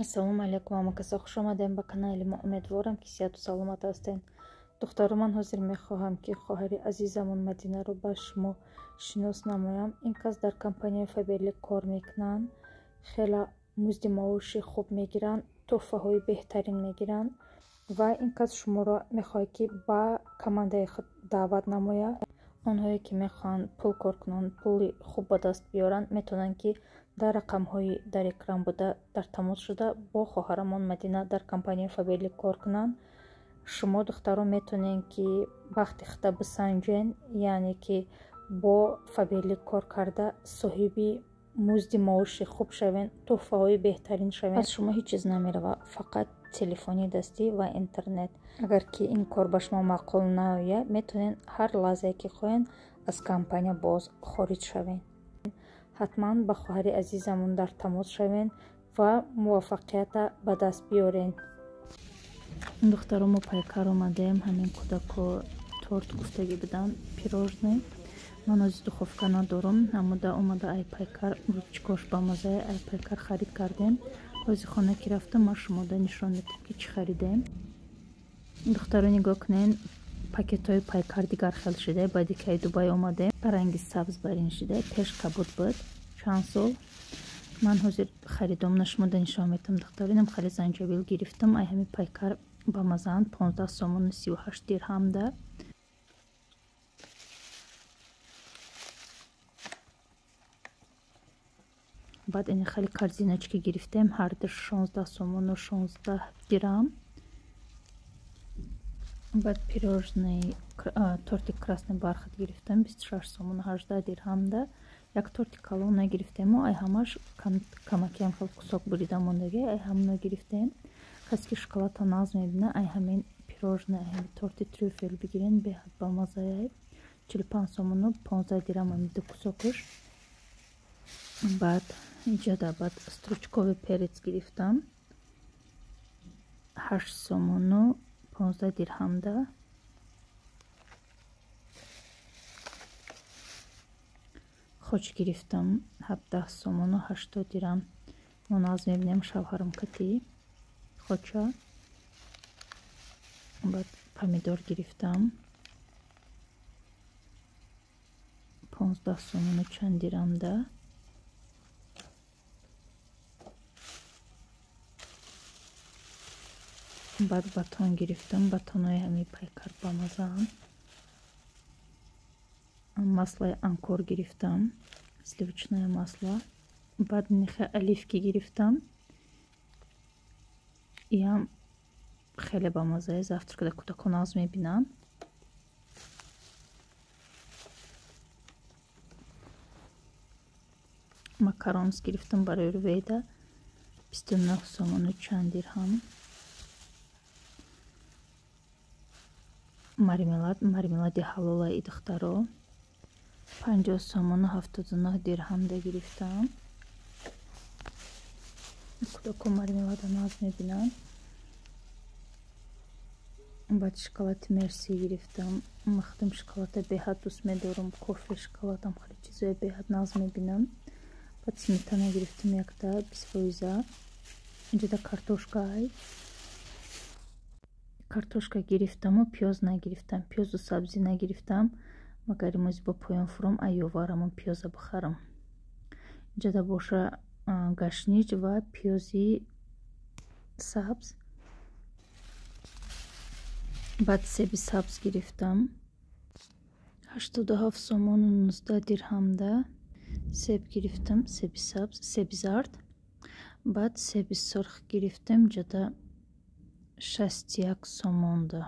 Ассалому алайкум, ҳамакаса хуш омадем ба канали мо. Умедворам, ки сиҳату саломат ҳастед. Духтаро, ман ҳозир мехоҳам, ки хоҳари азизамон Мадинаро ба шумо шинос намоям. Ин кас дар компанияи Фаберлик кор мекунанд, хеле музди маоши хуб мегиранд, тӯҳфаҳои беҳтарин мегиранд ва ин кас шуморо мехоҳад, ки ба командаи худ даъват намояд. Онҳое, ки мехоҳанд пул кор кунанд, пули хуб ба даст биёранд, метавонанд, ки дар рақамҳои дар экран буда дар тамос шуда бо хоҳарамон Мадина дар компанияи Фаберлик кор кунанд. Шумо, духтаро, метавонед, ки бахти худта бисанҷен, яъне ки бо Фаберлик кор карда соҳиби музди маоши хуб шавен, тӯҳфаҳои беҳтарин шавен. Аз шумо ҳеҷ чиз намерава, фақат телефони дастӣ ва интернет. Агар ки ин кор ба шумо маъқул наояд, метавонед ҳар лаҳзае ки хоҳед аз компания боз хориҷ шавед. Ҳатман ба хоҳари азизамон дар тамос шавед ва муваффақията ба даст биёред. Духтаро, мо Пайкар омадем. Ҳамин кӯдако торт гуфтагӣ буданд, пирожное. Ман ҳозир духовка надорам, ҳамуда омада ай Пайкар ручкош ба маззаи ай Пайкар харид кардем. Ҳозир хона ки рафтам, ман шумода нишон медиҳам, ки чӣ харидем. Духтаро, нигоҳ кунед, пакетҳои Пайкар дигар хел шуда. Баъди ки ай Дубай омадем, ранги сабз барин шуда, пеш кабуд буд чанд сол. Ман ҳозир харидом на шумода нишон медиҳам. Духтаро, инам хеле занҷабил гирифтам ай ҳамин Пайкар, ба мазаанд, 15 сомону 38 дирҳамда. Баъд ини хеле корзиночки гирифтем, ҳарду 16 сомону 16 дирҳам. Баъд пирожное, торти Красный бархат гирифтам, 26 сомону 18 дирҳамда. Як торти калон нагирифтему, ай ҳамаш камакиам хел кусок бурида мондагӣ, ай ҳамона гирифтем. Касе ки шоколадта нағз мебина, ай ҳамин пирожное, ай ҳамин торти трюфель бигирен, беҳад бамаззаай. 45 сомону 15 дирҳам ҳамин ду кусокаш. Баъд иҷода баъд стручковый перец гирифтам, 8 сомону 15 дирҳамда. Хоч гирифтам, 17 сомону 80 дирҳам. Мо нағз мебинем шавҳарам кати хоча. Баъд помидор гирифтам, 15 сомону чанд дирҳамда. Баъд батон гирифтам, батонҳои ҳамин Пайкар бамазаанд. Маслои Анкор гирифтам, сливочное масло. Баъд нихе оливки гирифтам, иам хеле бамаззае, завтракда кӯдакон нағз мебинанд. Макаронс гирифтам барои Рувейда, 29 сомону чанд дирҳам. Мармелад, мармелади ҳалола и духтаро, 50 сомону 79 дирҳамда гирифтам. Кӯдако мармелада нағз мебинанд. Баъд шоколади Мерси гирифтам. Ман худам шоколадта беҳад дӯст медорам, кофе, шоколадам хеле чизое беҳад нағз мебинам. Баъд сметана гирифтам якта, 20%. Инҷода картошка ай. Картошка гирифтаму пиёз нагирифтам, пиёзу сабзӣ нагирифтам. Магар имрӯз бо поён фуром айёварамон пиёза бихарам. Инҷода боша гашнич ва пиёзи сабз. Баъд себи сабз гирифтам, 87 сомону 19 дирҳамда себ гирифтам, себи сабз, себи зард. Баъд себи сурх гирифтам, инҷода 61 сомонда.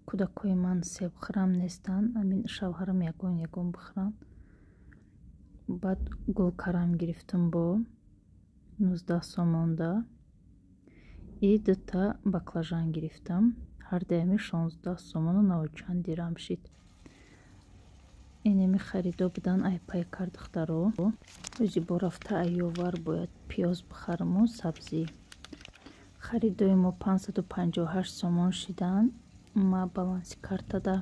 Кӯдакҳои ман себхӯрам нестанд, ҳамин шавҳарам ягон ягон бихӯранд. Баъд гулкарам гирифтам бо 19 сомонда. И дута баклажан гирифтам, ҳардуями 16 сомону наву чанд дирҳам шид. Инеми харидо будан ай Пайкар, духтаро. Ҳози бо рафта айёвар бояд пиёз бихараму сабзӣ. Харидои мо 558 сомон шиданд. Ма баланси картада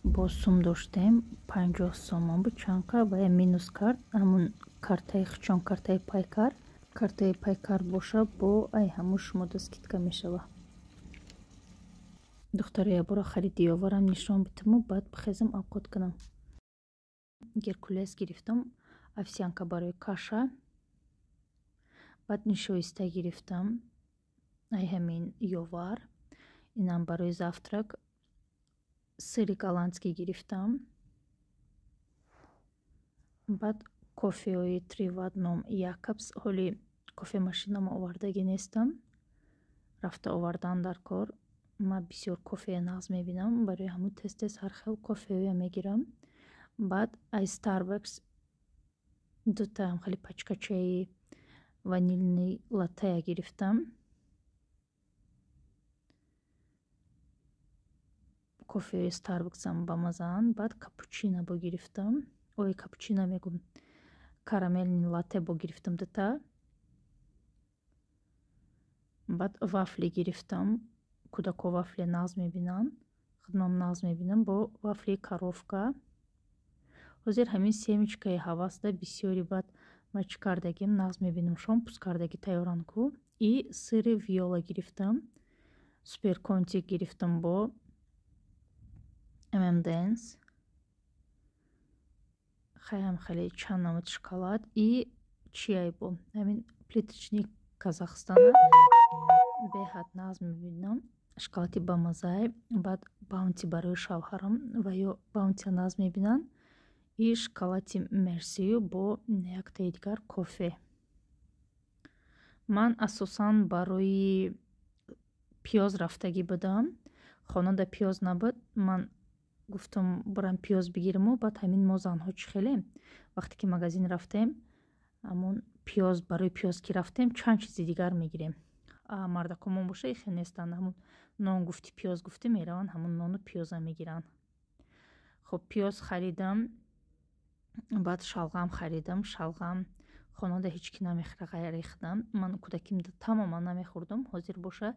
бо сум доштем, 50 сомон буд чанд ва минус кард ҳамун картаи хучон, картаи Пайкар. Картаи Пайкар боша, бо ай ҳамун шумода скидка мешава. Духтаро, ябора хариди Ёварам нишон битаму баъд бихезам, авқот кунам. Геркулес гирифтам, овсянка барои каша. Баъд нишоиста гирифтам ай ҳамин Ёвар, инам барои завтрак. Сыри голландский гирифтам. Баъд кофеҳои три в одном Якобс. Ҳоли кофемашинамо овардагӣ нестам, рафта овардан дар кор. Ман бисёр кофея нағз мебинам, барои ҳамун тез тез ҳар хел кофеҳоя мегирам. Баъд ай Старбакс дутаам хеле пачкачаи ванильный латтея гирифтам. Кофеи Старбаксам бамазаанд. Баъд капучино бо гирифтам, ой, капучино мегум, карамельный латте бо гирифтам дута. Баъд вафли гирифтам. Кӯдако вафли нағз мебинанд, худмам нағз мебинам, бо вафли коровка. Ҳозир ҳамин семечкаи ҳавасда бисёри. Баъд ма чӣ кардагим, нағз мебинам, шом пуст кардагӣ тайёранд ку. И сыри Виола гирифтам, Суперконтик гирифтам бо M&M's, хаям хеле чанд намуд шоколад. И чиай бо ҳамин плиточный Казахстана беҳад нағз мебинам, шоколади бамазай. Баъд Баунти барои шавҳарам, ва ё Баунтия нағз мебинанд. И шоколади Мерсию бо яктаи дигар кофе. Ман асосан барои пиёз рафтагӣ будам, хонада пиёз набуд. Ман гуфтам, бурам пиёз бигираму. Баъд ҳамин мо занҳо чӣ хелем, вақте ки магазин рафтем, ҳамон пиёз, барои пиёз ки рафтем, чанд чизи дигар мегирем. Мардакомон боша, ихел нестанд. Ҳамун нон гуфти, пиёз гуфти, мераванд, ҳамун нону пиёза мегиранд. Хоб, пиёз харидам, баъд шалғам харидам. Шалғам хонада ҳеҷ ки намехӯра ғайри худам. Ман кӯдаким тамоман намехӯрдам, ҳозир боша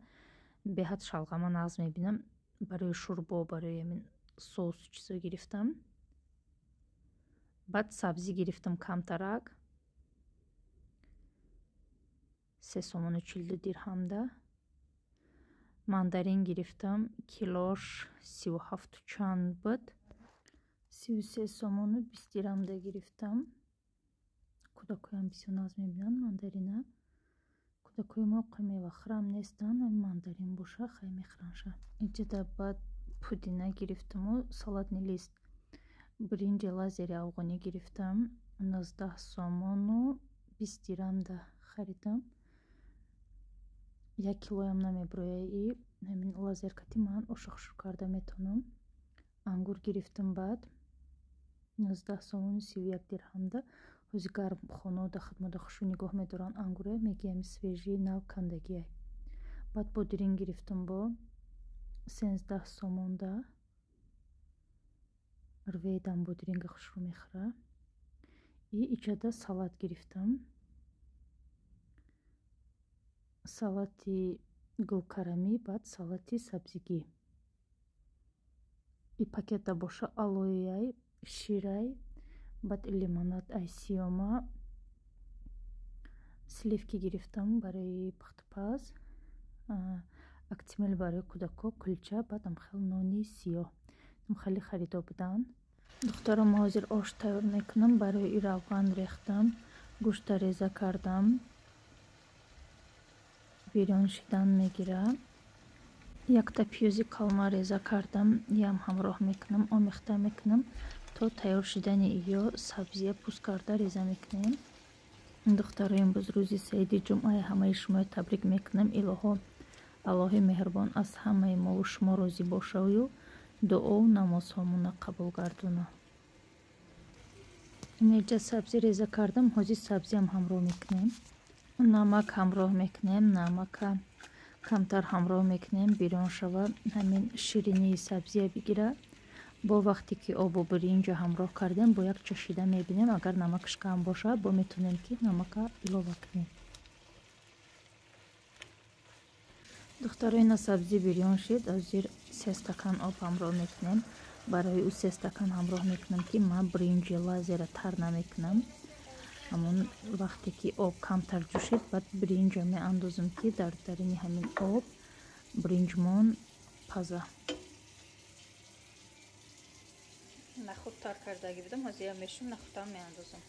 беҳад шалғама нағз мебинам. Барои шӯрбо, барои ҳамин соусу чизо гирифтам. Баъд сабзӣ гирифтам камтарак, 3 сомону 42 дирҳамда. Мандарин гирифтам, килош 37 чанд буд, 33 сомону 20 дирҳамда гирифтам. Кӯдакоям бисёр нағз мебинанд мандарина. Кӯдакои мо мевахӯрам нестанд, ҳамин мандарин боша, хай, мехӯрандша. Инҷода баъд пудина гирифтаму салатный лист. Биринҷи Лазери афғонӣ гирифтам, 19 сомону 20 дирҳамда харидам, 1 килоям намеброяд. И ҳамин лазеркати ман оша хушур карда метавонам. Ангур гирифтам, баъд 19 сомону 31 дирҳамда. Ҳози гарм хонода хидмода хушу нигоҳ медоранд ангура, мегӯям, свежий, нав кандагиай. Баъд бодиринг гирифтам бо 13 сомонда. Рведам бодиринга хушрӯ мехӯра. И иҷода салат гирифтам, салати гулкарамӣ, баъд салати сабзигӣ. И пакета боша алояй, ширай, баъд лимонад ай Сиёма. Сливки гирифтам барои пухтупаз, Актимел барои кӯдако, кулча, баъдам хел нони сиёҳ. Хеле харидо буданд. Духтарам, ҳозир ош тайёр мекунам. Барои и равған рехтам, гӯшта реза кардам, бирён шидан мегирад. Якта пиёзи калма реза кардам, ям ҳамроҳ мекунам, омехта мекунам. То тайёр шидани ё сабзия пӯст карда реза мекунем. Духтаро, имрӯз рӯзи саиди ҷумъаи, ҳамаи шуморо табрик мекунам. Илоҳо, Аллоҳи меҳрубон аз ҳамаи мову шумо розӣ бошаю дуову намозҳомона қабул гардона. Инеҷа сабзӣ реза кардам, ҳозир сабзиам ҳамроҳ мекунем, намак ҳамроҳ мекунем, намака камтар ҳамроҳ мекунем, бирён шава, ҳамин ширинии сабзия бигира. Бо вақте ки обу биринҷа ҳамроҳ кардем, бо як чашида мебинем, агар намакаш кам бошад, бо метавонем ки намака илова кунем. Духтаро, ина сабзӣ бирён шид, ҳозир 3 стакан об ҳамроҳ мекунем. Барои ӯ 3 стакан ҳамроҳ мекунам, ки ман биринҷи Лазера тар намекунам. Ҳамон вақте ки об камтар ҷӯшид, баъд биринҷа меандозам, ки дар дарини ҳамин об биринҷмон паза. Нахуд тар кардагӣ будам, ҳозир мешум нахудам меандозам.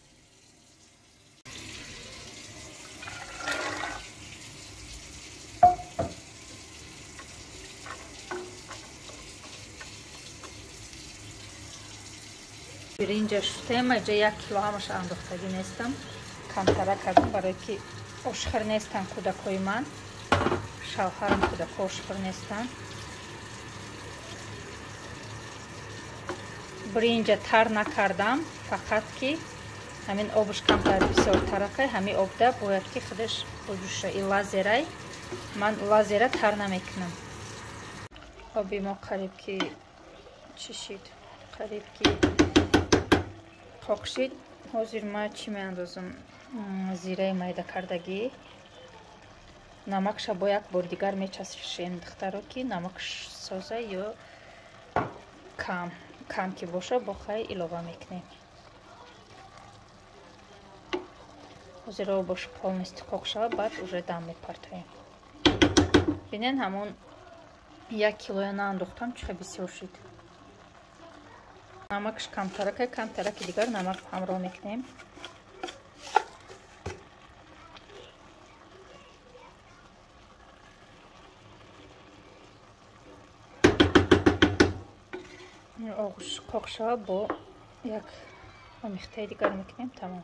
Биринҷа шутем, аҷа 1 кило ҳамаша андохтагӣ нестам, камтара кардам, барое ки ошхӯр нестанд кӯдакҳои ман, шавҳарам кӯдакҳо ошхӯр нестанд. Биринҷа тар накардам, фақат ки ҳамин обш камтар бисёртаракай, ҳамин обда бояд ки худаш боҷӯша. И лазерай, ман лазера тар намекунам. Оби мо қариб ки чӣ шид, қариб ки қоқ шид. Ҳозир ман чӣ меандозам? Зираи майда кардагӣ. Намакша бо як бор дигар мечашем, духтаро, ки намак соза ё кам. Кам ки боша, бо хай илова мекунем. Ҳозир обош полностью қоқ шава, баъд уже дам мепартоем. Бинен, ҳамон 1 килоя наандохтам, чӣ хел бисёр шид. Намакш камтаракай, камтараки дигар намак ҳамроҳ мекунем. Оғуш қоқ шава, бо як омехтаи дигар мекунем, тамом.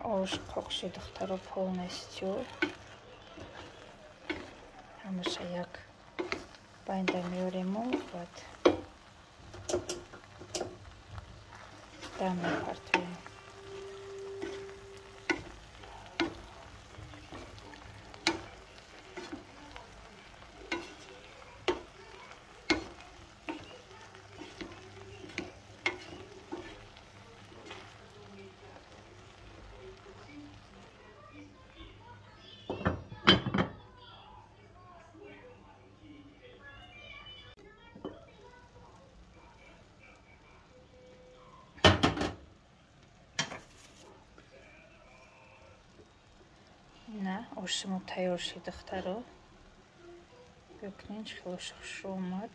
Ош қоқ шид, духтаро, полностью. Ҳамаша як байнда меорему, баъд дам мепартоем. На, ошимо тайёр шид, духтаро. Бикунед, чӣ хеле ош хушрӯ омад.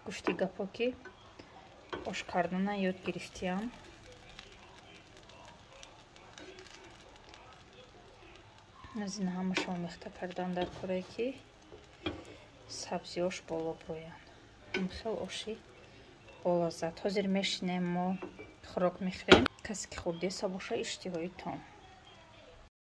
Гуфти гапо ки ош кардана ёд гирифтиям. Аз ин ҳамаша омехта кардан дар корае ки сабзиош боло боянд. Ин хел оши болаззат. Ҳозир мешинем мо, хӯрок мехӯрем. Касе ки хӯрдеса боша, иштиҳои том.